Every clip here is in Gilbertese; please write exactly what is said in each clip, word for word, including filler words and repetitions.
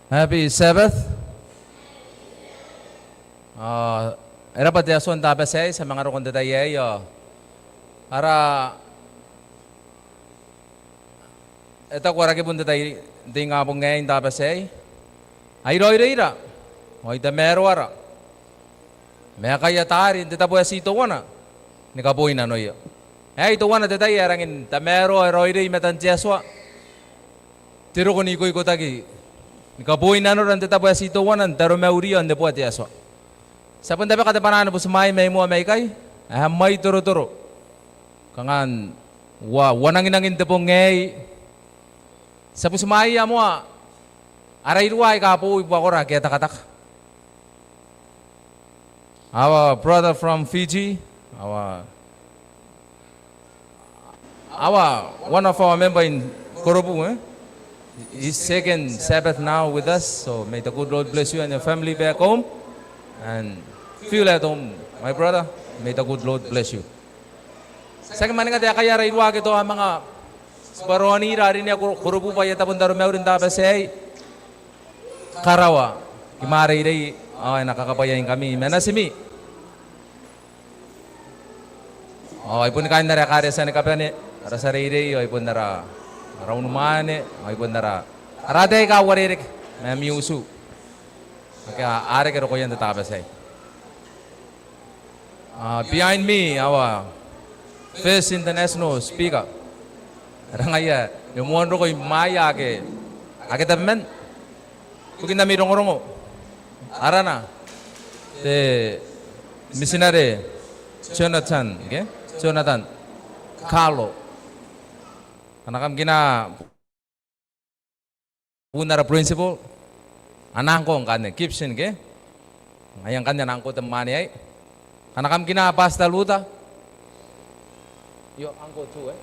Happy Sabbath. A, e rabwa te Atua n Tabati aei, ti a manga roko n te tai aei, ao ara, e taku ara kibu n te tai, n te ingabong aei n Tabati aei, ai raoiroira ao ai tamaroara ma ae kaia taari n te tabo ae ti teuana ni kaboi nanoia. Aei teuana te tai ae rangi n tamaroa, e raoiroi i matan te Atua te roko n ikoikotaki ni kaboi nanora n te tabo ae ti teuana n taromauri ao n neboa te Atua. Ti a bon tabeka te bwanaa ni butimwaai mai moa mai ikai, ae mwaitorotoro, kanga n ua, uananginangin te bong aei. Ti a butimwaia moa ara iruwa aika boou i buakora ake a tekateka. Our brother from Fiji, our, our, one of our member in Korobu, eh? His second Sabbath now with us, so may the good Lord bless you and your family back home, and feel at home, my brother. May the good Lord bless you. Ti aki mwaninga taekaia ara iruwa ake tao a manga tibwa raonira ae rinea Koro-, Korobu bwa aia tabo n taromauri n Tabati aei. Karawa, I mwareirei ao e na kakabwaiaingkami ma natimi. Ao ai bon kaain ara ekaretia ni kabane, ara tia reirei, ao ai bon ara, ara unimwaane, ao ai bon ara, ara ataei aika uarereke ma ami utu ake a, a reke rokoia n te Tabati aei. Ah, behind me, our first international speaker. Ngaia e moan roko imwaia ake, ake tabeman ibukin ami rongorongo. Arana te mitinare Jonathan, ke? Jonathan Carlo. Kam na kamkina buun ara principal, ana uncle ngkanne, Gibson, ke? Ngaia ngkanne ana uncle te mwaane aei. Kam na kamkina Pastor Luther. Your uncle too, eh?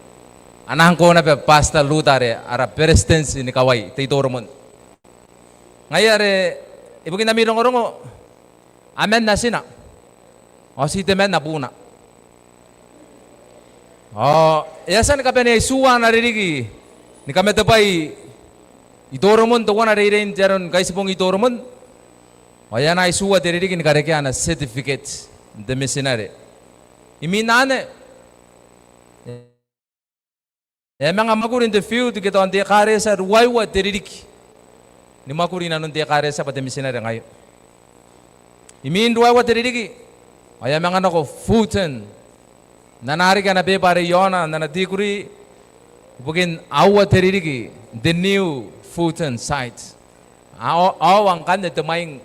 Ana uncle naba Pastor Luther are ara beretitenti ni kawai, te I-Toromon. Ngaia are ibukin ami rongorongo, aman natina ao ti temanna buuna. Ao e a tia ni kabanea itiua ana ririki ni kamatebwai I-Toromon, teuana reirei n te Aro ni Kaitibong I-Toromon. Ao e anaa itiua te ririki ni karekea ana certificate n te mitinare. Imwin anne e a manga mwakuri n te field ke tao n te ekaretia ruaiwa te ririki ni mwakuri inanon te ekaretia bwa te mitinare ngaia. Imwin ruaiwa te ririki ao e a manga nako Fulton n anaa riki ana beba are i aona n ana degree ibukin aua te ririki n te new Fulton site. Ao, ao ngkanne te mwaing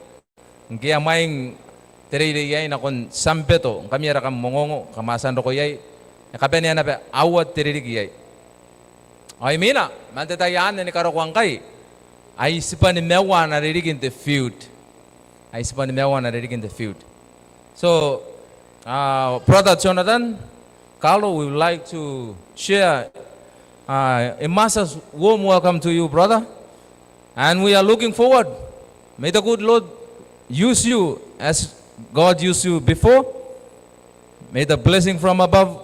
ngke e a mwaing te reirei aei nakon Tiambeto, ngkami ae kam ongoongo, kam a tia n roko iai, e kabanea naba aua te ririki iai. Ao imwina, man te tai anne ni karokoa ngkai, ai tibwa nimaua ana ririki n te field. Ai tibwa nimaua ana ririki n te field. So, uh, Brother Jonathan Carlo, we would like to share, uh, a massive warm welcome to you, brother. And we are looking forward. May the good Lord use you as God used you before. May the blessing from above,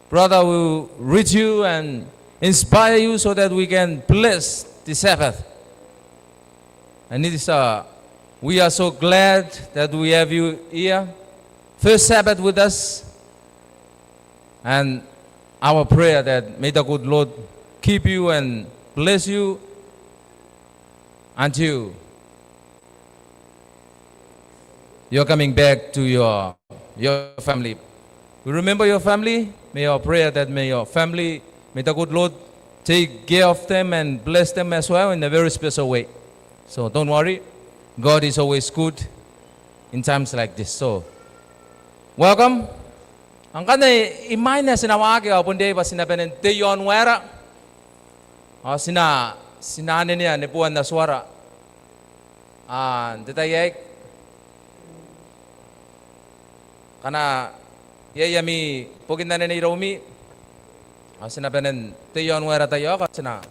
brother, will reach you and inspire you so that we can bless the Sabbath. And it is, uh, we are so glad that we have you here. First Sabbath with us. And our prayer that may the good Lord keep you and bless you until you're coming back to your, your family. We remember your family. May our prayer that may your family, may the good Lord take care of them and bless them as well in a very special way. So don't worry. God is always good in times like this. So, welcome. Ao ngkanne imwain ae ti na waaki ao bon riai bwa ti na bane n tei iaon waera. Ao ti na, ti na anenea neboan Atuara. Ao n te tai aei, ngkana iai ami boki n anene iroumi, ao ti na bane n tei iaon waera taiaoka, ti na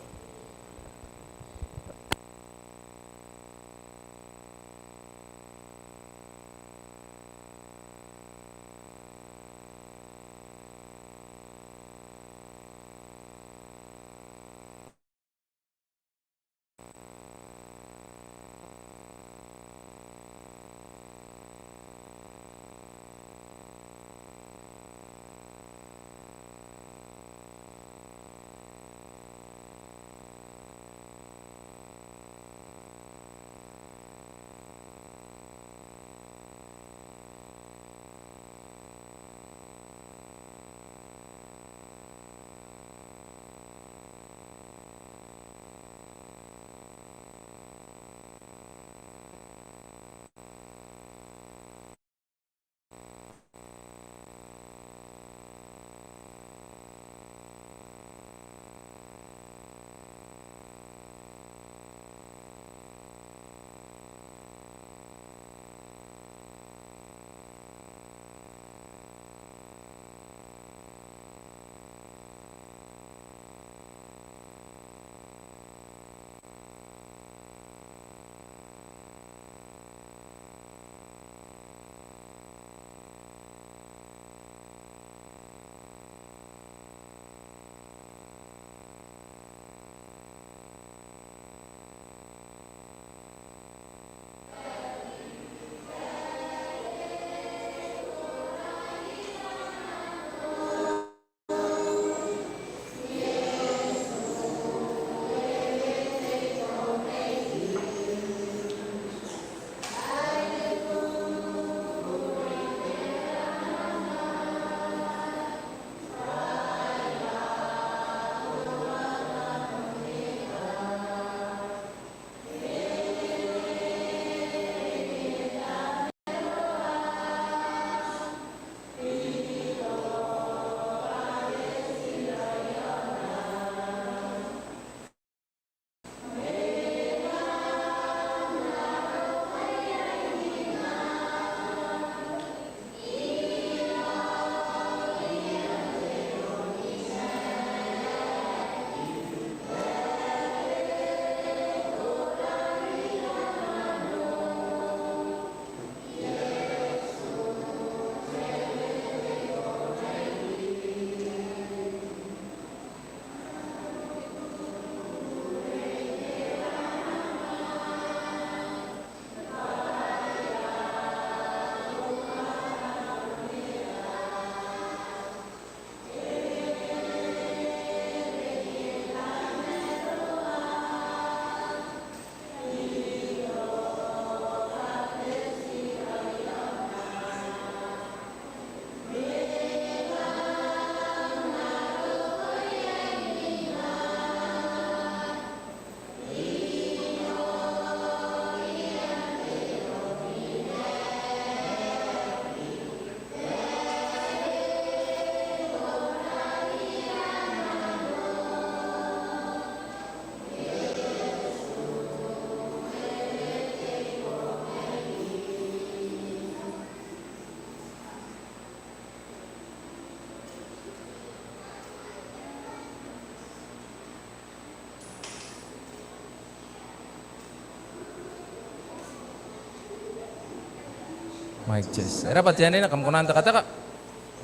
Mike Chase. E rab'a te anene, kam kona n tekateka.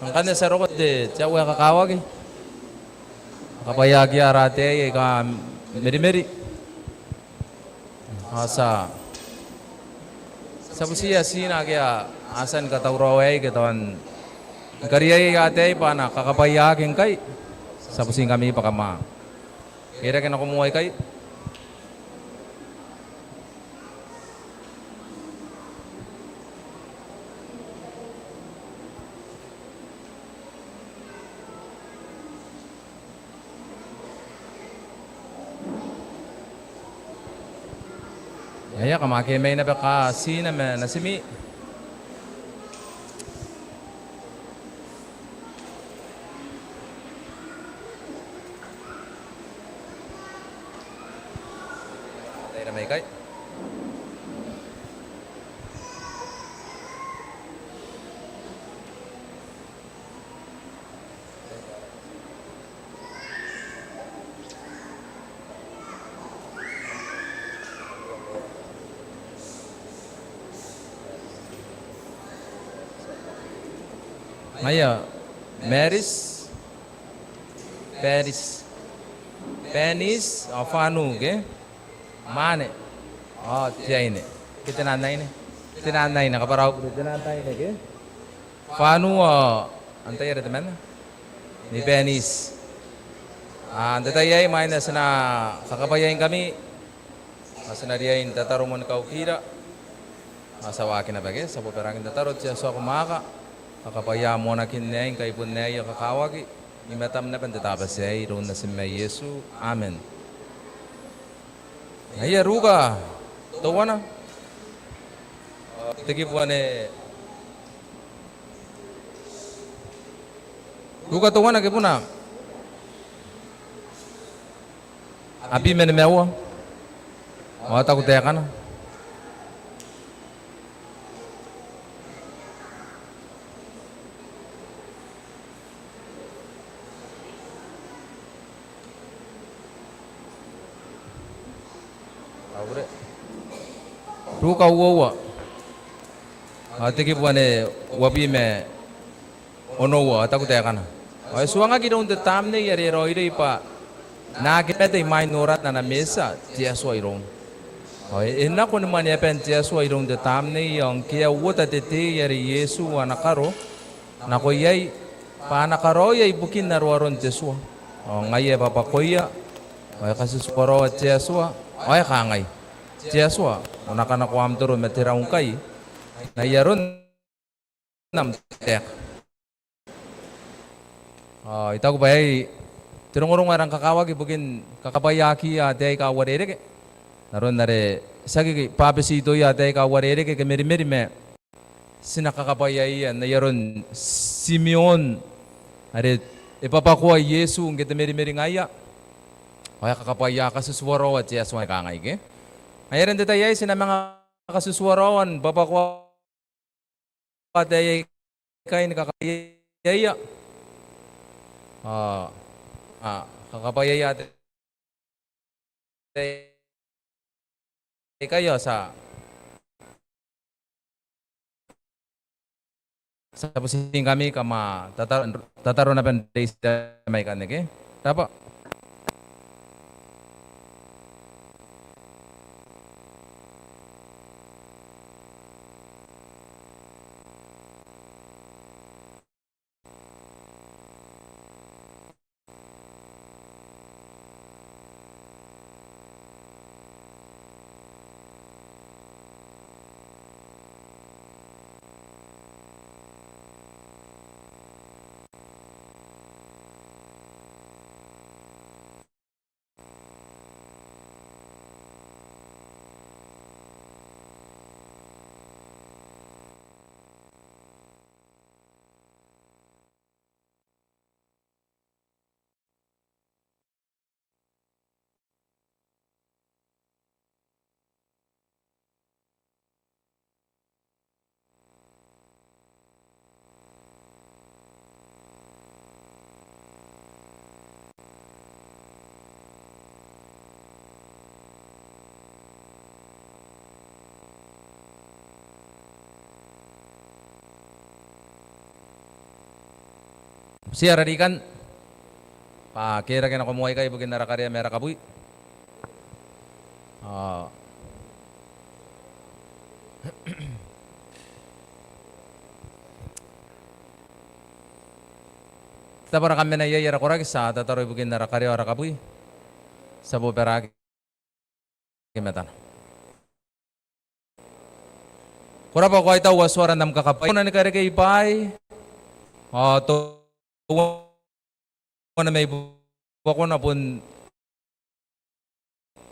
Ngkanne ti a roko n te, te aoa ae kakawaki. Kakabwaiaaki ara ataei aika merimeri. Ao ti a, ti a butiia tina ake a tia ni katauraoai ke tao ni kariaia ataei bwa a na kakabwaiaaki ngkai. Ti a butiingkami bwa kam a reke nako moa ikai. Aia, kam a kemai naba katina ma natimi. Ataei mai ikai. Ngaia, Maris, Paris, Panis, ao Fanu, ke? Mane. Ao te aine. Ke te naan aine? Te naan aine, kabwarabure, te naan aine, ke? Fanu ao antai are temanna? Ni Panis. Ao n te tai aei imwain ae ti na kakabwaiaingkami, ao ti na riai n tataro moa ni kaukira. Ao ti a waaki naba ke, ti a bobaraaki n tataro. Te Atua ae ko mwaaka, kakabwaia moanakin aei ngkai bon aei e kakawaki i matam naba n te Tabati aei, iroun Natim ae Iesu. Amen. Aia, Ruka teuana. Te kibu anne, Ruka teuana, kibuna abwi ma nimaua ao e taku taekana. Ruka uoua ao te kibu anne uabwi ma onoua, e taku taekana. Ao e tuangaki iroun te Tamnei are e raoiroi bwa N na aki mate imwain noran ana Metia te Atua iroun. Ao e nako ni mwaneaban te Atua iroun te Tamnei, ao ngke e a uota te tei are Iesu ana karo nako iai, bwa a na karaoia ibukin aroaron te tua. Ao ngaia e babwakoia, ao e katituaraoa te Atua, ao e kangai: Te Atua, ko na kanakoa am toro ma te rau ngkai n ai aron am taeka. Ao I taku bwa aei te rongorongo ae rang kakawaki ibukin kakabwaiakiia ataei aika uarereke. N aron are ti aki bwabetitoia ataei aika uarereke ke merimeri ma ti na kakabwaiaia n ai aron Timeon are e babwakoa Iesu ngke te merimeri ngaia. Ao e kakabwaia, katituaraoa te Atua, e kangai ke. Ngaia are n te tai aei ti na manga katituaraoa ni babwakoa ataei aikai ni kakabwaiaia. Ao a kakabwaiaia ataei aikai ao ti a ti a butiingkami kam a tataro, tataro naba n reiti mai ikanne ke. Rabwa. Ti a rarikan bwa ke e rake nako moa ikai ibukin ara karea ma ara kabwi. Ao ti a bwara kam mena iai ara koraki, ti a tataro ibukin ara karea ao ara kabwi. Ti a bobaraki i matana. Ko rabwa, ko a kaitau Atuara n am kakabwaia. Ko na ni karekei bwaai ao teuana mai buakona bon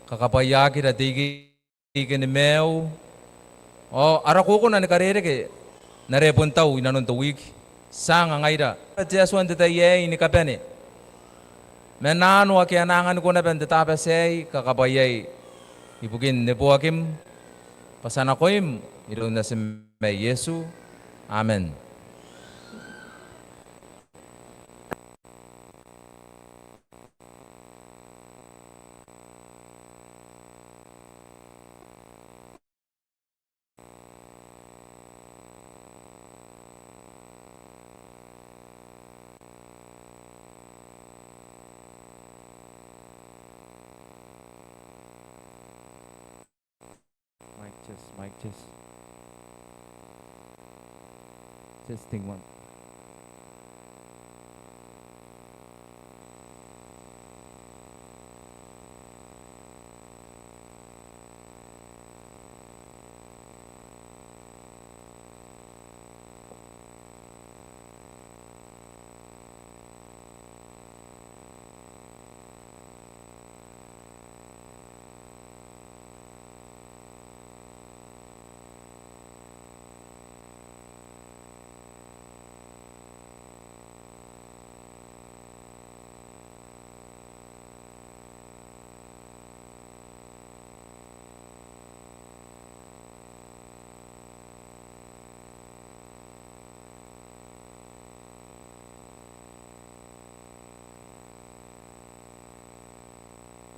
kakabwaiaakira te ikeike ni maiu. Ao ara kokona ni karereke n are bon tau i nanon te wiki. Ti a anga ngaira te Atua n te tai aei ni kabane ma naano ake a na anganiko naba n te Tabati aei, kakabwaiai ibukin neboakim, bwa ti a nakoim iroun Natim ae Iesu. Amen. Mic test, mic test. Testing one.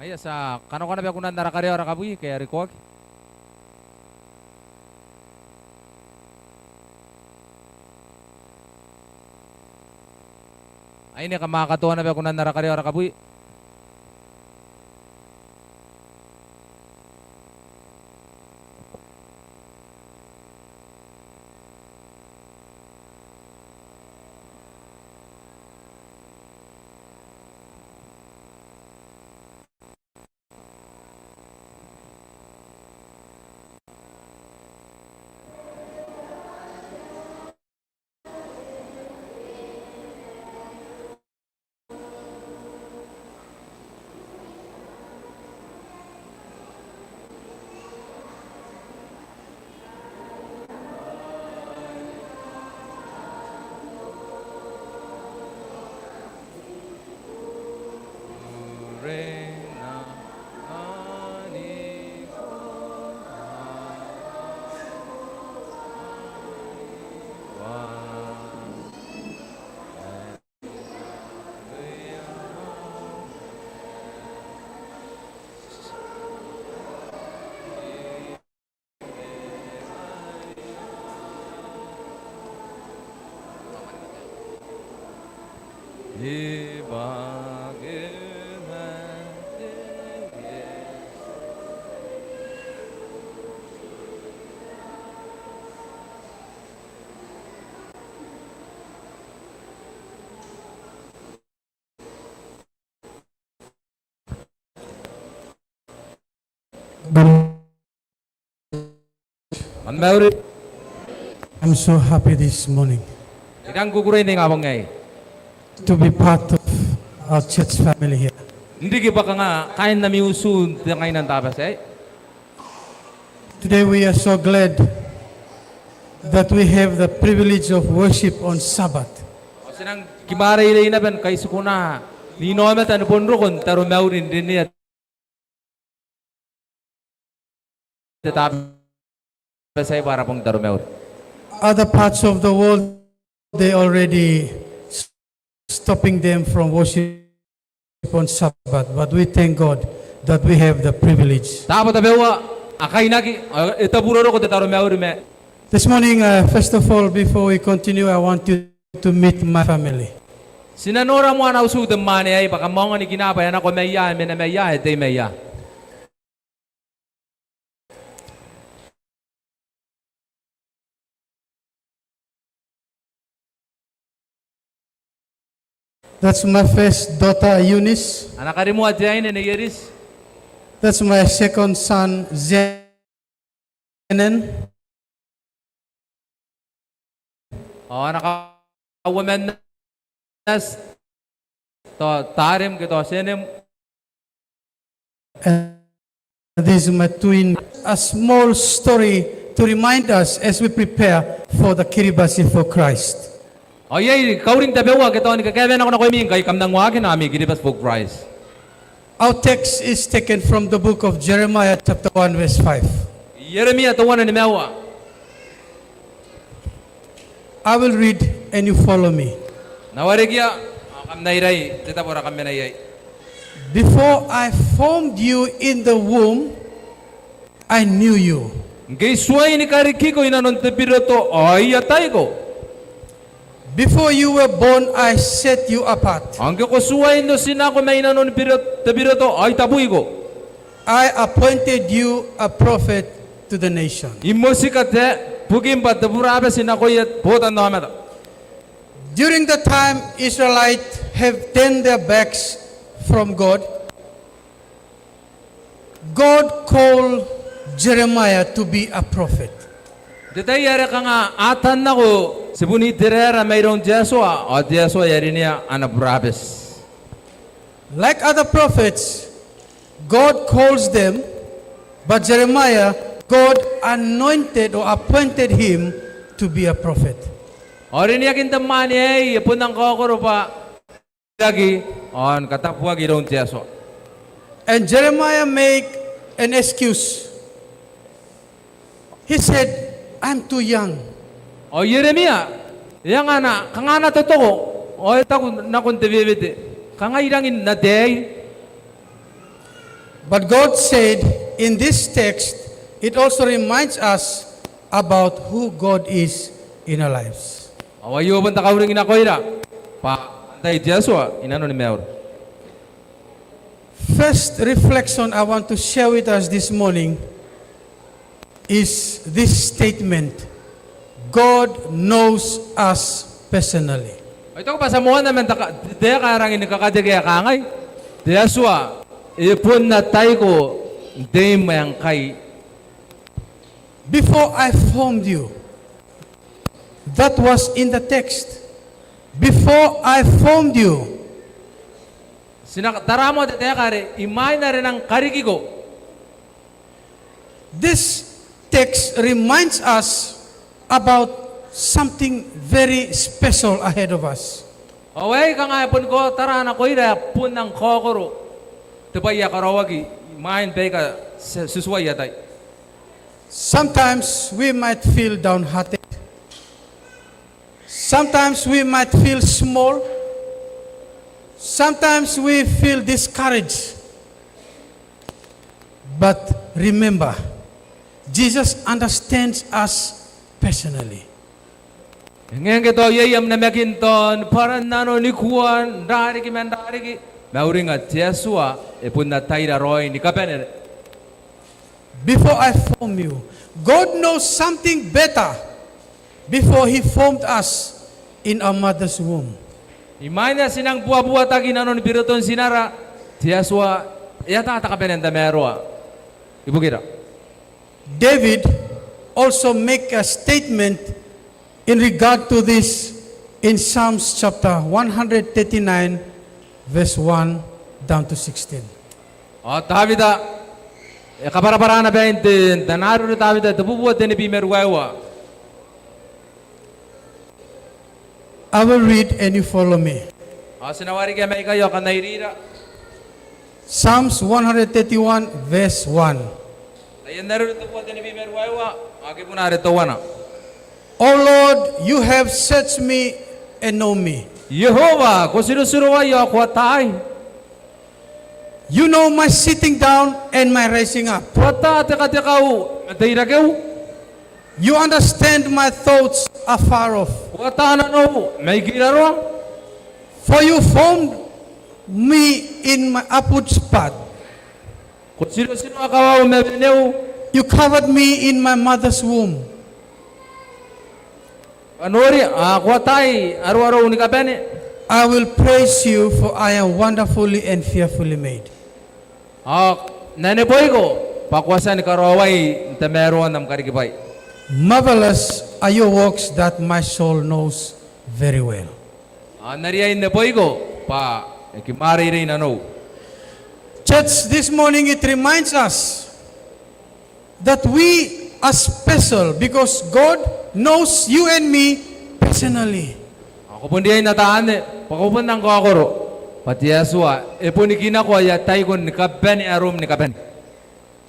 Aia, ti a kanakoa naba kunan ara karea ao ara kabwi ke a rikoaki. Aine, kam a katoa naba kunan ara karea ao ara kabwi. Kam na mauri. I'm so happy this morning. I rangi ni kukurei n te ingabong aei to be part of our church family here. N riki bwa kanga kaain ami utu n te ngaina n Tabati aei. Today we are so glad that we have the privilege of worship on Sabbath. Ao ti nang kimwareirei naba ni kaitikunaa n inaomata ni bon roko n taromauri n rinea te Tabati aei bwa ara bong n taromauri. Other parts of the world, they already stopping them from worship on Sabbath, but we thank God that we have the privilege. Taabo tabeua a kainaki, e tabu roroko te taromauri ma. This morning, uh, first of all, before we continue, I want you to meet my family. Ti na nora moa ana utu te mwaane aei bwa kam aonga ni kinaa bwa e nako maia, e mena maia, e tei maia. That's my first daughter, Eunice. Ana karimoa te aine Nei Eunice. That's my second son, Zenen. Ao ana kauoman nati tao Tarem ke tao Senem. And this is my twin. A small story to remind us as we prepare for the Kiribati for Christ. Ao iai kauring tabeua ake tao ni kakaewenako nakoimi ngkai kam nang waakina ami Kiribati for Christ. Our text is taken from the book of Jeremiah chapter one verse five. Ieremia teuana nimaua. I will read and you follow me. N na warekia, ao kam na irai te tabo are kam mena iai. Before I formed you in the womb, I knew you. Ngke I tuai ni karikiko i nanon te biroto, ao I ataiko. Before you were born, I set you apart. Ao ngke ko tuai n otinako mai nanon biro-, te biroto, ao I tabuiko. I appointed you a prophet to the nation. I motika te, bukin bwa te burabeti nakoia botannaomata. During the time Israelites have turned their backs from God, God called Jeremiah to be a prophet. N te tai are kanga a taan nako tibun Iteraera mairoun te Atua, ao te Atua e a rinea ana burabeti. Like other prophets, God calls them, but Jeremiah, God anointed or appointed him to be a prophet. Ao rineakin te mwaane aei e bon ngkai kaokoro bwa e aki, ao ni katabuaki iroun te Atua. And Jeremiah make an excuse. He said, "I'm too young." Ao Ieremia e anga ana, kanga ana totoko, ao e taku nakon te wewete, "Kanga I rangi n ataei." But God said, in this text, it also reminds us about who God is in our lives. Ao aio bon te kauring nakoira bwa antai te Atua i nanoni maiura. First reflection I want to share with us this morning is this statement, "God knows us personally." Ao I taku bwa ti a moana man te ka-, te taeka ae rangi ni kakateaki ae kangai, te Atua e bon ataiko n te tai ae ngkai. Before I formed you. That was in the text. Before I formed you. Ti na tara moa te taeka are imwain are e nang karikiko. This text reminds us about something very special ahead of us. Ao aei kanga e bon kaotara nakoira ae bon ngkai kaokoro te bwai ae karaoaki imwain baika ti, ti tuai atai. Sometimes we might feel downhearted. Sometimes we might feel small. Sometimes we feel discouraged. But remember, Jesus understands us personally. E ngae ngke tao iai am namakin tao ni bwaran nano, ni kuan rariki man rariki, ma uringa te Atua e bon ataira raoi ni kabanea. Before I form you, God knows something better before he formed us in our mother's womb. Imwain ae ti nang buabuataki i nanoni biroton tinara, te Atua e ata te kabanea n tamaroa ibukira. David also make a statement in regard to this in Psalms chapter one hundred thirty-nine, verse one down to sixteen. Ao Tawita e kabwarabwara naba n te, n te naro are Tawita te bubua tenibwi ma ruaiwa. I will read and you follow me. Ao ti na warekia mai ikai ao kam na irira. Psalms one hundred thirty-one, verse one. Taian Areru te bubua tenibwi ma ruaiwa, ao kibuna are teuana. O Lord, you have searched me and know me. Iehova, ko tirotiroai ao ko ataai. You know my sitting down and my rising up. Ko ata te katekau ma te irakeu. You understand my thoughts afar off. Ko ata nanou mai kiraroa. For you formed me in my upward part. Ko tirotiro kawau ma weneu. You covered me in my mother's womb. Bwa noori, ao ko atai aroarou ni kabane. I will praise you, for I am wonderfully and fearfully made. Ao N na neboiko, bwa ko a tia ni karaoi n tamaroan am karikibwai. Marvelous are your works that my soul knows very well. Ao N na riai n neboiko, bwa e kimwareirei nanou. Church, this morning it reminds us that we are special because God knows you and me personally. Ao ko bon riai n ata anne, bwa ko bon nang kaokoro bwa te Atua e bon kinako aia taiko ni kabane arom ni kabane.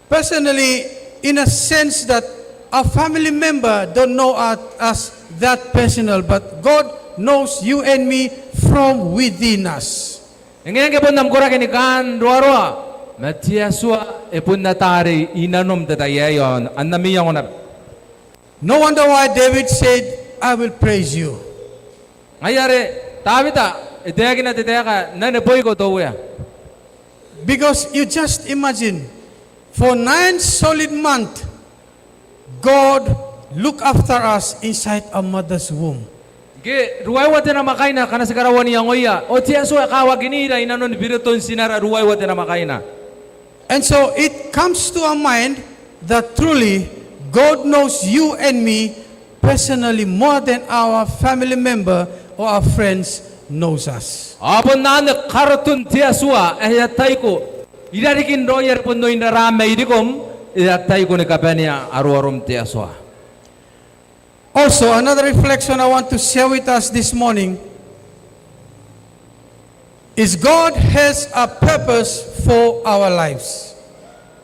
Personally, in a sense that a family member don't know us, us that personal, but God knows you and me from within us. E ngae ngke bon am koraki ni kaanroaroa, ma te Atua e bon ataei i nanom n te tai aei ao n ami iango naba. No wonder why David said, "I will praise you." Ngaia are Tawita e taekina te taeka, "N na neboiko te Uea." Because you just imagine, for nine solid months, God look after us inside our mother's womb. Ngke ruaiwa te namwakaina ngkana ti karaua n iangoia, ao te Atua e kawakinira i nanon biroton tinara ruaiwa te namwakaina. And so it comes to our mind that truly God knows you and me personally more than our family member or our friends knows us. Ao bon anne karoton te Atua ae e a taiko i rarikin raoi are bon oin raraa mairikom, e a taiko ni kabanea aroarom te Atua. Also, another reflection I want to share with us this morning is God has a purpose for our lives.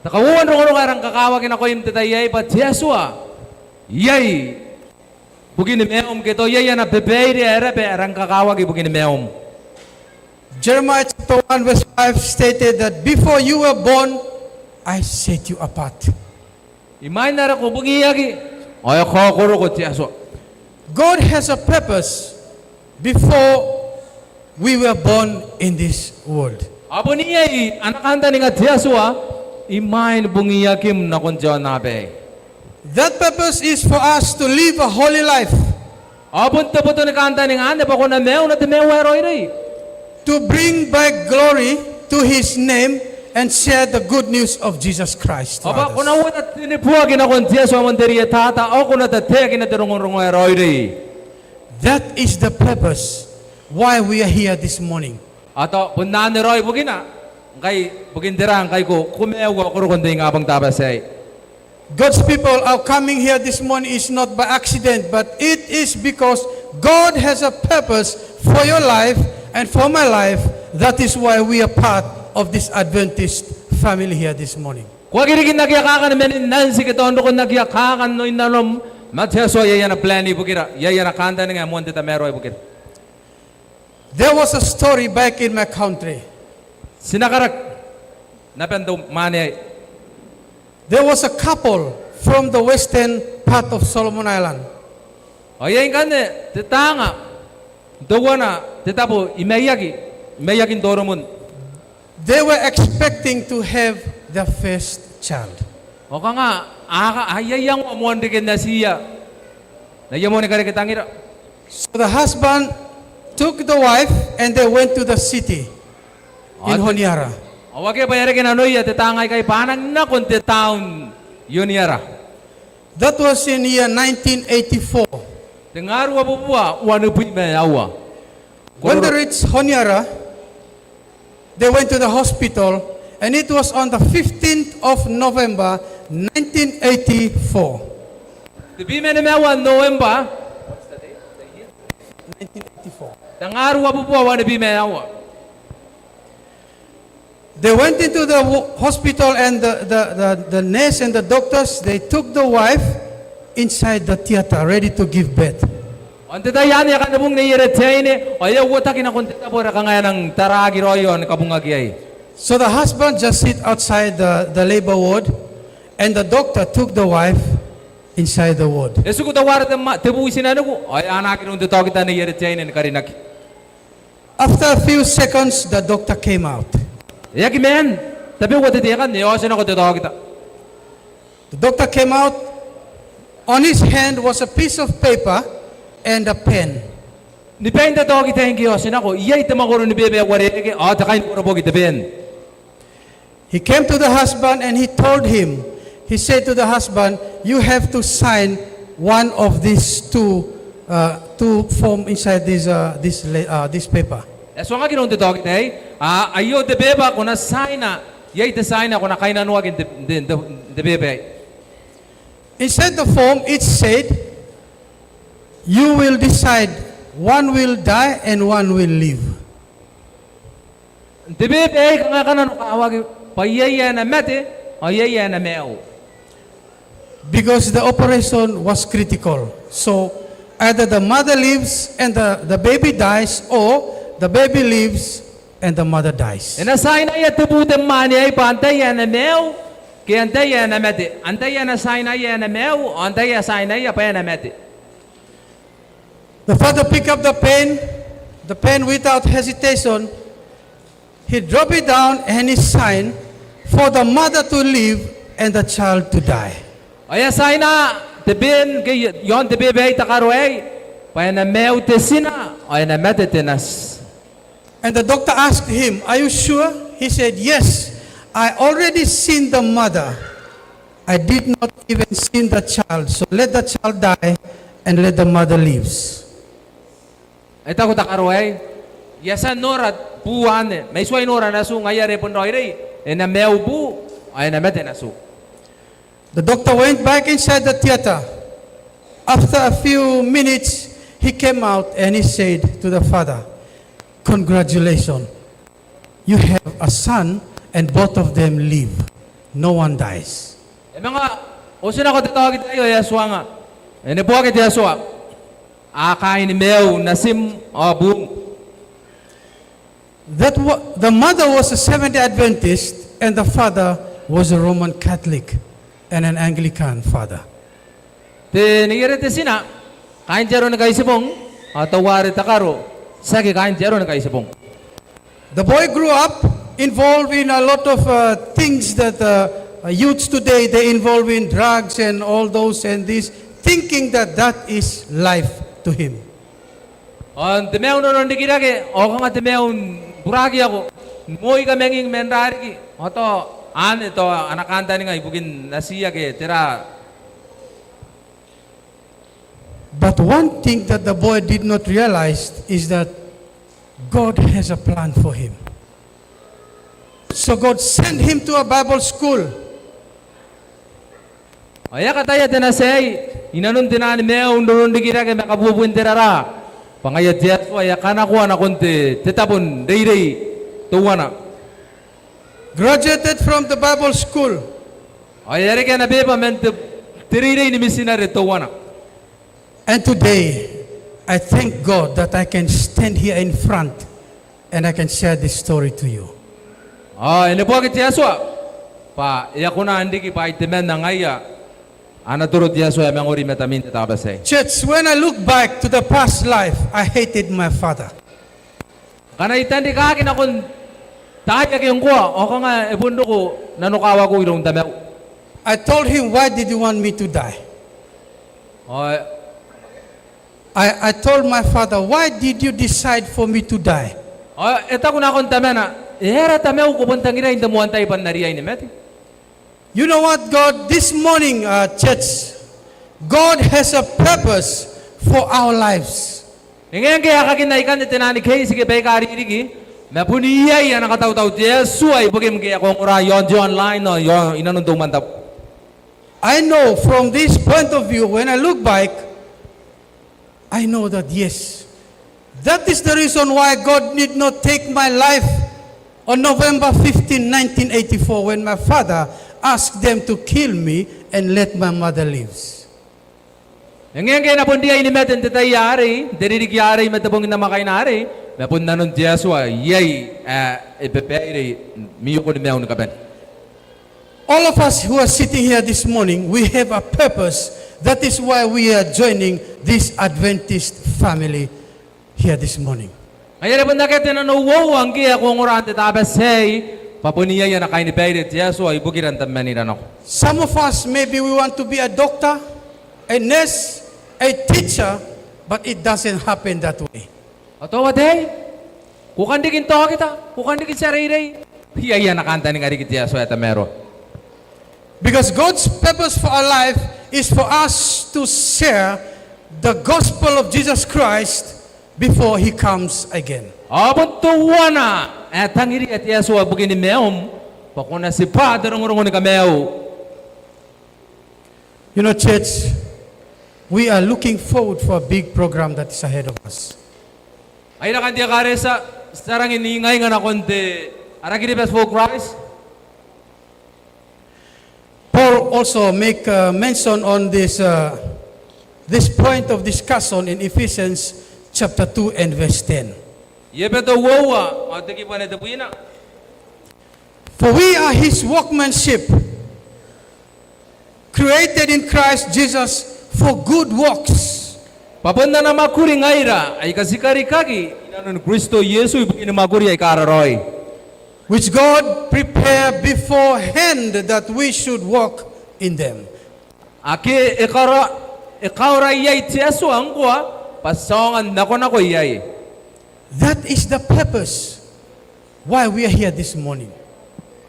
Te kauoua n rongorongo ae rang kakawaki nakoim n te tai aei bwa te Atua iai bukini maium, ke tao iai ana babaire ae raba ae rang kakawaki bukini maium. Jeremiah chapter one verse five stated that, "Before you were born, I set you apart." Imwain are ko bungiaki ao e kaokoroko te Atua. God has a purpose before we were born in this world. Ao bon iai ana kantaninga te Atua imwain bungiakim nakon te aonnaba aei. That purpose is for us to live a holy life. Ao bon te boto ni kantaninga anne bwa ko na maiuna te maiu ae raoiroi. To bring back glory to his name and share the good news of Jesus Christ to others. Ao bwa ko na uota te neboaki nakon te Atua ae moan te rietata, ao ko na taekina te rongorongo ae raoiroi. That is the purpose why we are here this morning. Ao tao bon anne raoi bukina ngkai, bukin tera ngkai ko, ko maiu ao ko roko n te ingabong Tabati aei. God's people, our coming here this morning is not by accident, but it is because God has a purpose for your life and for my life. That is why we are part of this Adventist family here this morning. Ko aki riki n aki akaka ni manin anti ke tao n roko n aki akaka n oin nanom, ma te Atua iai ana plan ibukira, iai ana kantaninga ae moan te tamaroa ibukira. There was a story back in my country. Ti na karaki n aban te mwaane aei. There was a couple from the western part of Solomon Island. Ao iai ngkanne te taanga n teuana te tabo i maiaki, i maiakin Toromon. They were expecting to have their first child. Ao kanga a aka, a iangoa moan reken natiia n aia moan kareke tangira. So the husband took the wife and they went to the city in Honiara. Ao akea bwa e a reke nanoia te taanga aikai bwa a nang nako n te taon i Honiara. That was in year nineteen eighty-four. Tengaa ruabubua wanibwi ma aua. When they reached Honiara, they went to the hospital, and it was on the fifteenth of November, nineteen eighty-four. Tebwi ma nimaua Nobembwa. Nineteen eighty-four. Tengaa ruabubua wanibwi ma aua. They went into the wo-, hospital and the, the, the, the nurse and the doctors, they took the wife inside the theater, ready to give birth. Ao n te tai anne e a kan bung neiere te aine, ao e a uotaki nakon te tabo are kanga e nang taraaki raoi ao ni kabungaki iai. So the husband just sit outside the, the labor ward, and the doctor took the wife inside the ward. E tiku teuare te ma-, te buti n anene, ao e anaaki iroun te taokita neiere te aine ni karinaki. After a few seconds, the doctor came out. E aki maan tabeua te tekan, e a oti nako te taokita. The doctor came out. On his hand was a piece of paper and a pen. Ni bain te taokita ngke e a oti nako, iai te mwakoro ni beba ae uarereke ao te kainiboroboki, te pen. He came to the husband and he told him, he said to the husband, "You have to sign one of these two, uh, two form inside this, uh, this, le- uh, this paper." E tuangaki iroun te taokita aei, "A, aio te beba, ko na tiaina, iai te tiaina ae ko na kainnanoaki n te, te, te, te beba aei." Inside the form, it said, "You will decide, one will die and one will live." N te beba aei kanga e kananokawaki bwa iai ae na mate ao iai ae na maiu. Because the operation was critical. So either the mother lives and the, the baby dies, or the baby lives and the mother dies. E na tiainaia te buu te mwaane aei bwa antai ae na maiu ke antai ae na mate. Antai ae na tiainaia ae na maiu, ao antai ae tiainaia bwa e na mate. The father picked up the pen, the pen without hesitation. He dropped it down and he signed for the mother to live and the child to die. Ao e a tiaina te pen ngke i- iaon te beba aei, te karo aei, bwa e na maiu te tina ao e na mate te nati. And the doctor asked him, "Are you sure?" He said, "Yes, I already seen the mother. I did not even seen the child. So let the child die and let the mother lives." E taku te karo aei, "I a tia n nora buu anne, ma I tuai nora natiu, ngaia are e bon raoiroi, e na maiu buu ao e na mate natiu." The doctor went back inside the theater. After a few minutes, he came out and he said to the father, "Congratulations. You have a son and both of them live. No one dies." E manga oti nako te taokita aio, e a tuanga. E neboaki te Atua. A kaain maiu natim ao buum. That wa- the mother was a Seventh-day Adventist and the father was a Roman Catholic and an Anglican father. Te neiere te tina kaain te Aro ni Kaitibong, ao teuare te karo tiaki kaain te Aro ni Kaitibong. The boy grew up involved in a lot of, uh, things that, uh, uh, youths today, they involve in drugs and all those and this, thinking that that is life to him. Ao n te maiu n roronrikirake, ao kanga te maiu ni burakiako, moi kamanging man rariki, ao tao anne tao ana kantaninga ibukin natiia ke tera. But one thing that the boy did not realize is that God has a plan for him. So God sent him to a Bible school. Ao e a kataia te nati aei i nanon te naan maiu n roronrikirake ma kabuebuen te raraa, bwa ngaia te Atua e a kanakoa nakon te, te tabo n reirei teuana. Graduated from the Bible school. Ao e a reke ana beba man te, te reirei ni mitinare teuana. And today, I thank God that I can stand here in front and I can share this story to you. Ao e neboaki te Atua bwa e a kona n riki bwa ai temanna ngaia ana toro te Atua ae mangori i matamin te Tabati aei. Church, when I look back to the past life, I hated my father. Ngkana I tanrikaki nakon taai ake ngkoa, ao kanga e bon roko nanokawakiu iroun tamau. I told him, "Why did you want me to die?" Ao I, I told my father, "Why did you decide for me to die?" Ao e taku nakon tamana, "E aera tamau ko bon tangirai n te moan tai bwa N na riai ni mate?" You know what, God, this morning, uh, church, God has a purpose for our lives. E ngae ngke e a kakinna ikanne te naan keiti ke baika ririki, ma bon iai ana katautau te Atua ibukim ke e a kaongora iaon te online ao iaon, i nanon te umwantabu. I know from this point of view, when I look back, I know that, yes, that is the reason why God did not take my life on November fifteen, nineteen eighty-four, when my father asked them to kill me and let my mother lives. E ngae ngke e na bon riai ni mate n te tai arei, n te ririki arei ma te bong n namwakaina arei, ma bon nanon te Atua iai ae e babaire i miukon maiun ni kabane. All of us who are sitting here this morning, we have a purpose. That is why we are joining this Adventist family here this morning. Ngaia are bon akea te nanououa ngke e a kongora n te Tabati aei, bwa bon iai ana kainibaire te Atua ibukira n tabemanira nako. Some of us, maybe we want to be a doctor, a nurse, a teacher, but it doesn't happen that way. Ao tao ataei, ko kan riki n taokita, ko kan riki n tia reirei. Iai ana kantaninga riki te Atua ae tamaroa. Because God's purpose for our life is for us to share the gospel of Jesus Christ before he comes again. Ao bon teuana ae tangiria te Atua ibukini maium, bwa ko na tibwa te rongorongo ni kamaiu. You know, church, we are looking forward for a big program that is ahead of us. Ai rakan te ekaretia, ti a rangi n ingainga nakon te, ara Kiribati for Christ. Paul also make, uh, mention on this, uh, this point of discussion in Ephesians chapter two and verse ten. I Ebeto uoua, ao te kibu ae tebwina. For we are his workmanship, created in Christ Jesus for good works. Bwa bon ana mwakuri ngaira aika ti karikaki inanon Kristo Iesu ibukini mwakuri aika raraoi. Which God prepared beforehand that we should walk in them. Ake e kaora, e kaora iai te Atua ngkoa, bwa ti aonga n nakonako iai. That is the purpose why we are here this morning.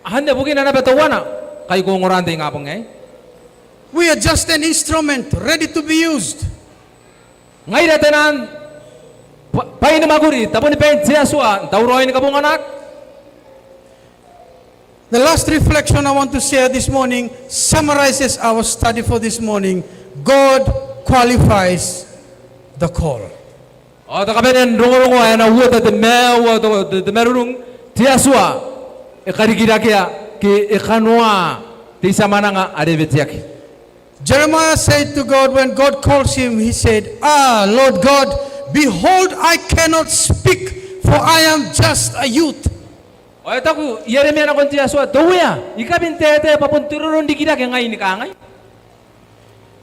Anne bukina naba teuana ngkai ko ongora n te ingabong aei. We are just an instrument ready to be used. Ngaira taian bwa-, bwai ni mwakuri, tabonibain te Atua, n tauraoi ni kabonganaki. The last reflection I want to share this morning summarizes our study for this morning. God qualifies the call. Ao te kabanea n rongorongo ae na uota te maiu ao te, te, te marurung, te Atua e karikirakea ke e kanoa te tia mwananga are e weteaki. Jeremiah said to God, when God calls him, he said, "Ah, Lord God, behold, I cannot speak, for I am just a youth." Ao e taku Ieremia nakon te Atua, te Uea, I kabi n taetae bwa bon te roro n rikirake ngai ni kangai.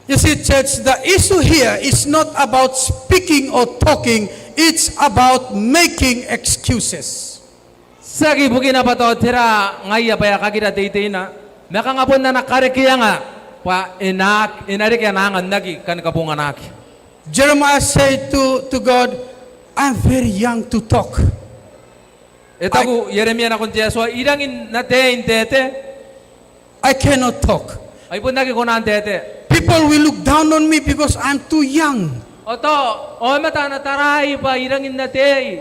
You see, church, the issue here is not about speaking or talking, it's about making excuses. Tiaki bukina bwa tao tera ngaia bwa e a kakira teiteina, ma kanga bon ana karekeanga bwa e na, e na reke ana anga n aki kani kabonganaki. Jeremiah said to, to God, "I'm very young to talk." E taku Ieremia nakon te Atua, I rangi n ataei n taetae. I cannot talk. Ai bon aki kona n taetae. People will look down on me because I'm too young. Ao tao aomata a na taraai bwa I rangi n ataei.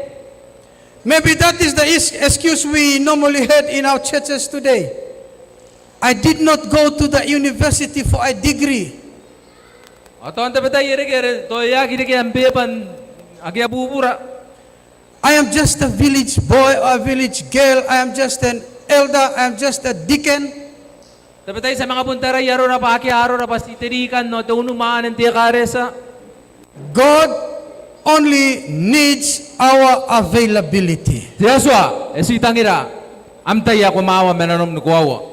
Maybe that is the is-, excuse we normally heard in our churches today. "I did not go to the university for a degree." Ao tao n tabetai e reke are tao e aki reke am beeba n akea bubura. "I am just a village boy or a village girl. I am just an elder. I am just a deacon." Tabetai ti a manga bon tarai arora bwa akea arora bwa ti te rikan ao te unimwaane n te ekaretia. God only needs our availability. Te Atua e tii tangira am tai ae ko maawa ma nanom ni koaua.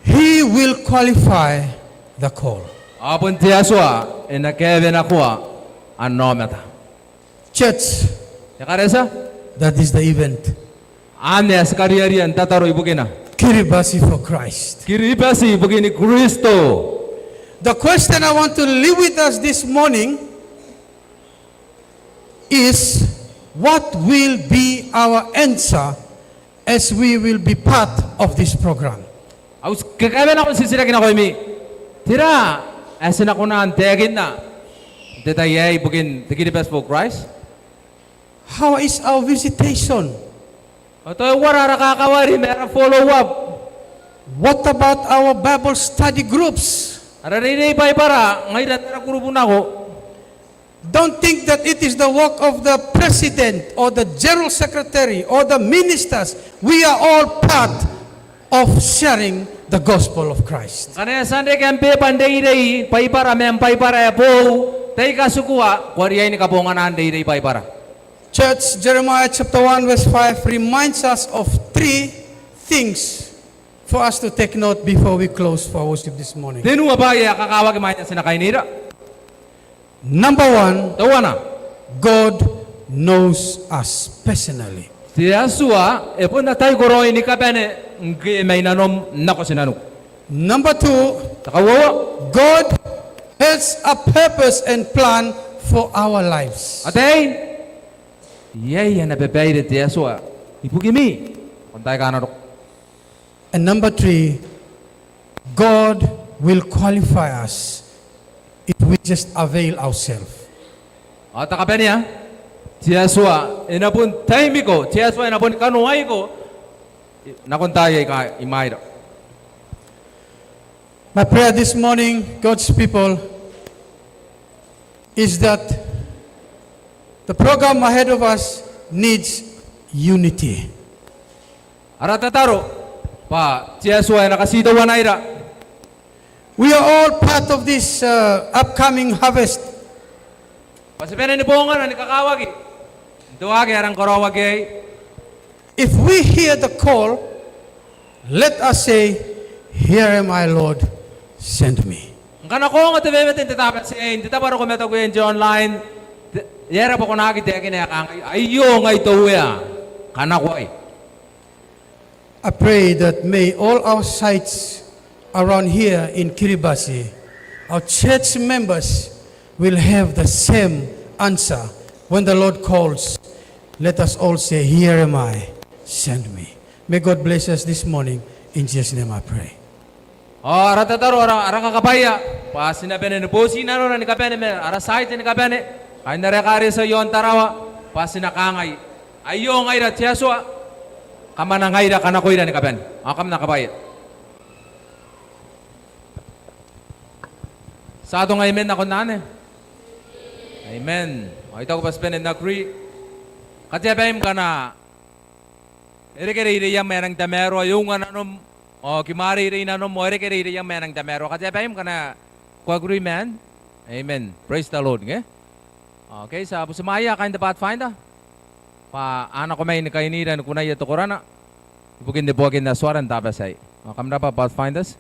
He will qualify the call. Ao bon te Atua e na kaewenakoa ana aomata. Church, ekaretia, that is the event. Anne ae ti kariaria n tataro ibukina. Kiribati for Christ. Kiribati ibukin Kristo. The question I want to leave with us this morning is, what will be our answer as we will be part of this program? Au ti kakaewenako n titiraki nakoimi, tera ae ti na kona n taekinna n te tai aei ibukin te Kiribati for Christ? How is our visitation? Ao tao e uara ara kakawari ma ara follow up? What about our Bible study groups? Ara reirei Baibara ngaira n ara kurubu nako. Don't think that it is the work of the president or the general secretary or the ministers. We are all part of sharing the gospel of Christ. Ngkana e a tia n reke am beeba n reirei Baibara ma am Baibara ae boou, tai katikua ko a riai ni kabongana n reirei Baibara. Church, Jeremiah chapter one verse five reminds us of three things for us to take note before we close for our worship this morning. Tenua bwaai ae kakawaki mwaina ti na kainira. Number one, teuana, God knows us personally. Te Atua e bon atai kororaoi ni kabane ngke e mai nanom nako tinaniku. Number two, te kauoua, God has a purpose and plan for our lives. Ataei, iai ana babaire te Atua ibukimi nakon taai aika a na roko. And number three, God will qualify us if we just avail ourselves. Ao te kabanea, te Atua e na bon taimiko, te Atua e na bon kanoaiko nakon taai aika imwaira. My prayer this morning, God's people, is that the program ahead of us needs unity. Ara tataro bwa te Atua e na katiteuanaira. We are all part of this, uh, upcoming harvest. Bwa ti bane ni bongana ni kakawaki n te waaki ae rangi ni karaoaki iai. If we hear the call, let us say, "Here am I, Lord, send me." Ngkana ko ongo te wewete n te Tabati aei, n te tabo are ko mataku iai n te online, te, e aera bwa ko na aki taekina ae kangai, "Aio ngai te Uea, kanakoai." I pray that may all our sites around here in Kiribati, our church members will have the same answer when the Lord calls. Let us all say, "Here am I, send me." May God bless us this morning. In Jesus' name I pray. Ao ara tataro, ara, ara kakabwaia bwa ti na bane ni boti nanora ni kabane ma ara site ni kabane, kaain ara ekaretia i aon Tarawa, bwa ti na kangai, "Aio ngaira te Atua, kamwanangaira, kanakoira ni kabane." Ao kam na kabwaia. Ti a atonga amen nakon anne? Amen. Ao I taku bwa ti bane n agree. Katea baim ngkana e reke reireiam ae e rangi n tamaroa, e unga nanom, ao kimwareirei nanom, ao e reke reireiam ae e rangi n tamaroa. Katea baim ngkana ko agree ma anne? Amen. Praise the Lord, nge? Okay, ti a butimwaeia kaain te Pathfinder bwa a nako mai ni kainira ni kunaia te korana ibukin neboakin Atuara n te Tabati aei. Ao kam rabwa Pathfinders.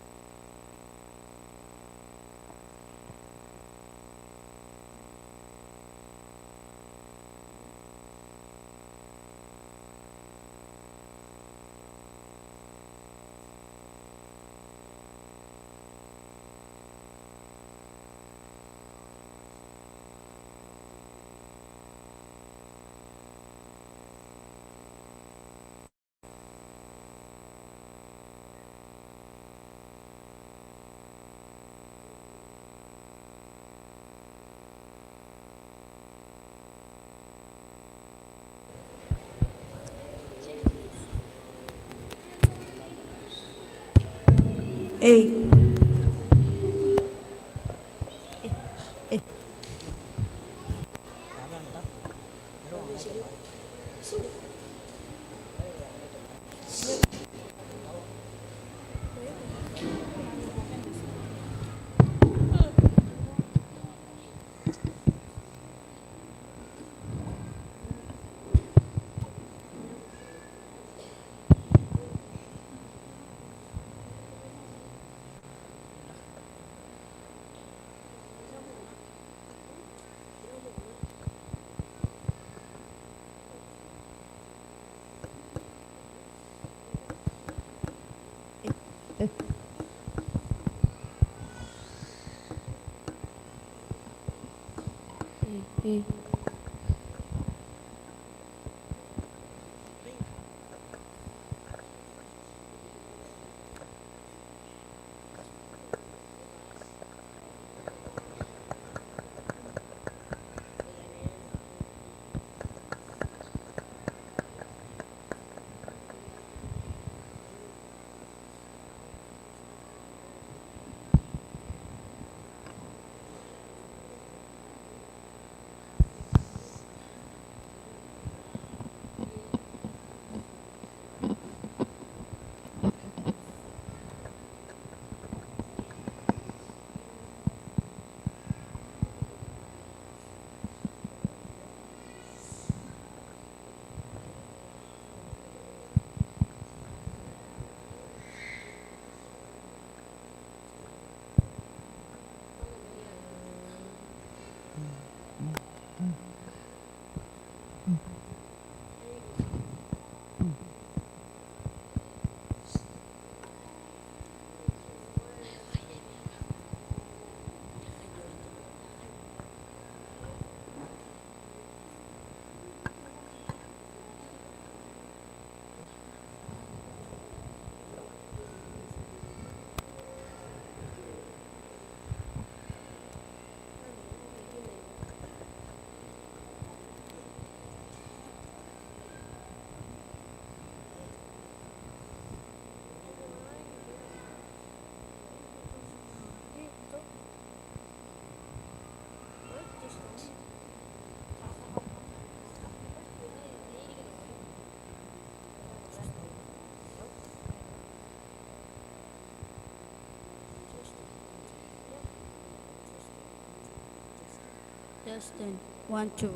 Ei. Testing. One, two.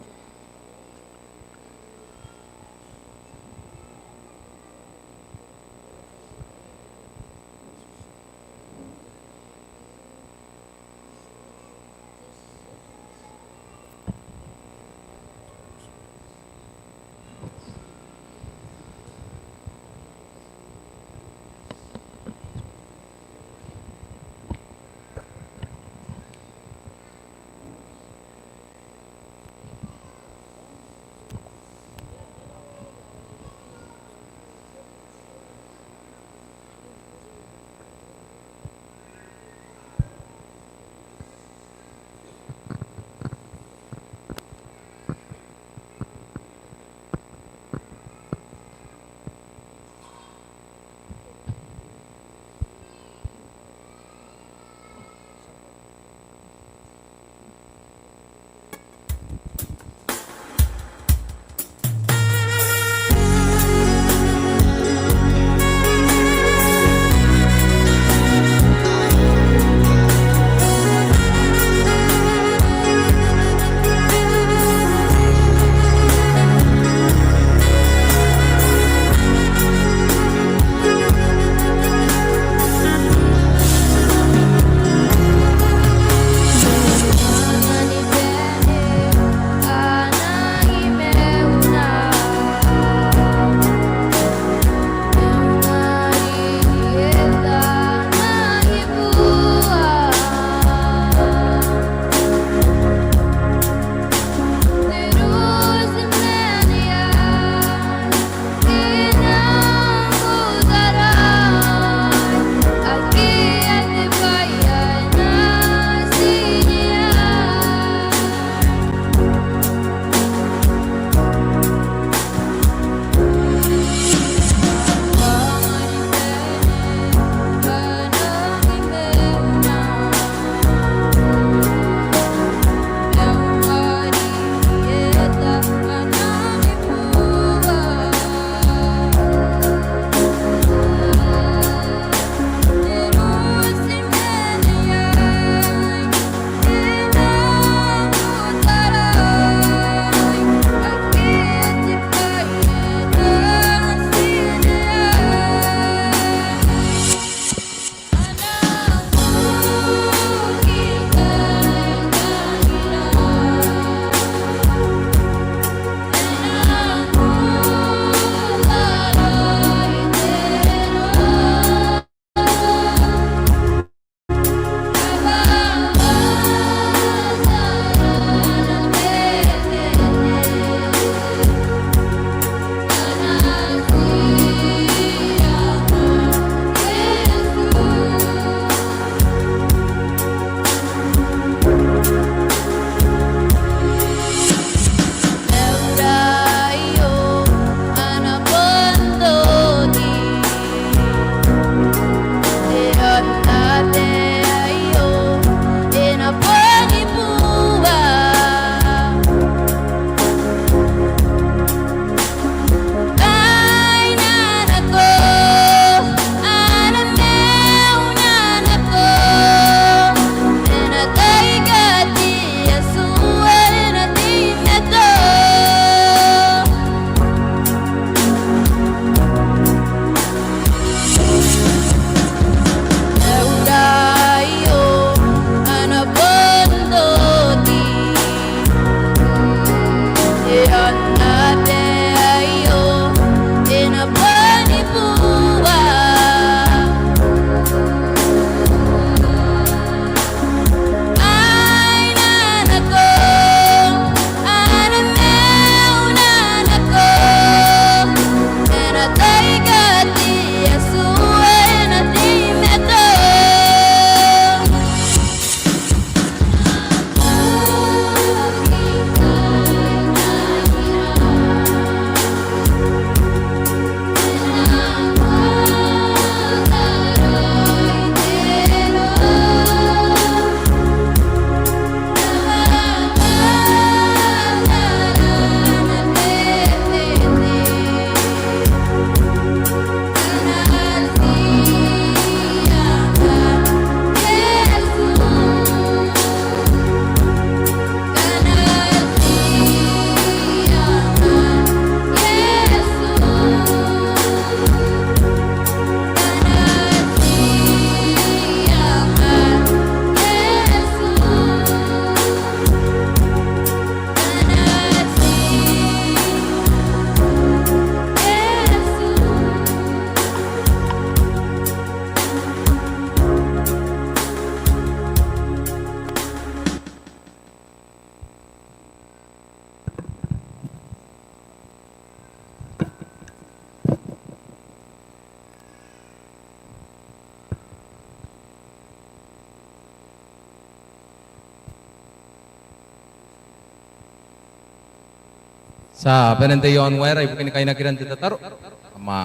Ti a bane n tei i aon waera ibukin kainakiran te tataro. Kam a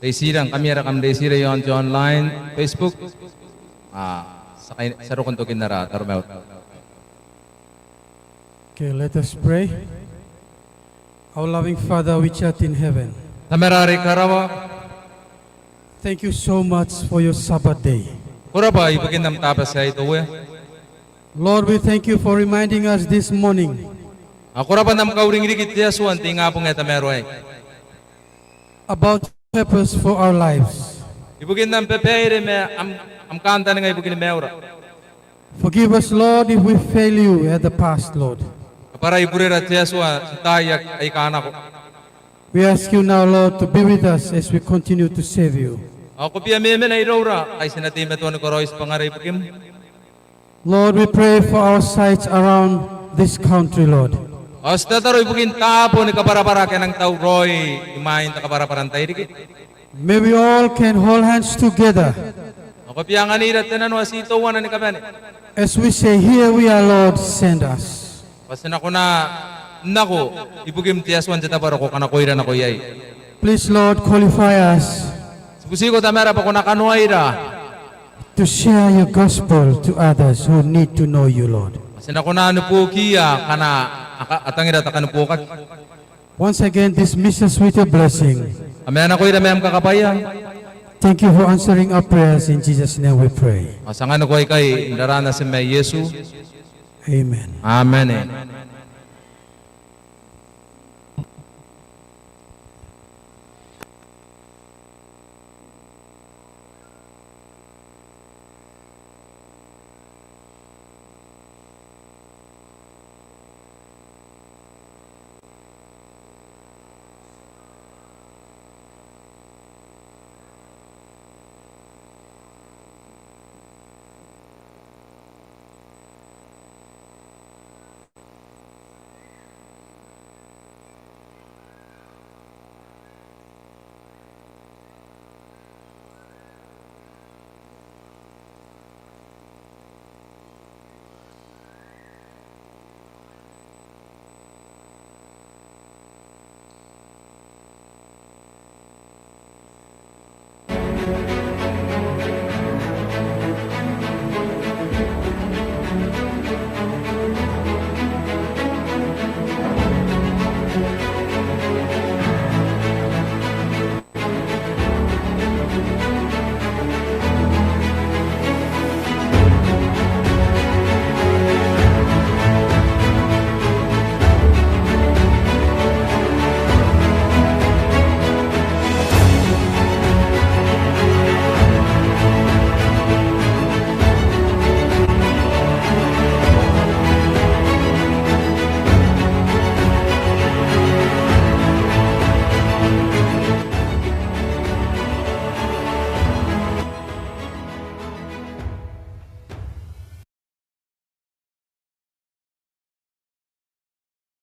reitira, ngkami ae kam reitira i aon te online, Facebook. A, ti a kai-, ti a roko n tokin ara taromauri. Okay, let us pray. Our loving Father which art in heaven. Tamara are i karawa. Thank you so much for your Sabbath day. Ko rabwa ibukin am Tabati aei te Uea. Lord, we thank you for reminding us this morning. A, ko rabwa n am kauring riki te Atua n te ingabong ae tamaroa aei. About purpose for our lives. Ibukin am babaire ma am, am kantaninga ibukin maiura. Forgive us, Lord, if we fail you at the past, Lord. Kabwarai burera te Atua n taai aika a nako. We ask you now, Lord, to be with us as we continue to serve you. Ao ko bia memena iroura ngkai ti na teimatoa ni karaoi tibwangara ibukim. Lord, we pray for our sites around this country, Lord. Ao ti tataro ibukin taabo ni kabwarabwara ake a nang tauraoi imwain te kabwarabwara n tairiki. May we all can hold hands together. Ao ko bia anganira te nano ae ti teuana ni kabane. As we say, "Here we are, Lord, send us." Bwa ti na kona n nako ibukim te Atua n te tabo are ko kanakoira nako iai. Please, Lord, qualify us. Ti butiko Tamara bwa ko na kanoaira. To share your gospel to others who need to know you, Lord. Bwa ti na kona ni buokiia akana a ka-, a tangira te kanibuokaki. Once again, dismiss us with your blessing. Kam a nakoira ma am kakabwaia. Thank you for answering our prayers. In Jesus' name we pray. Ao ti anganiko aikai n raraan Natim ae Iesu. Amen. Amen.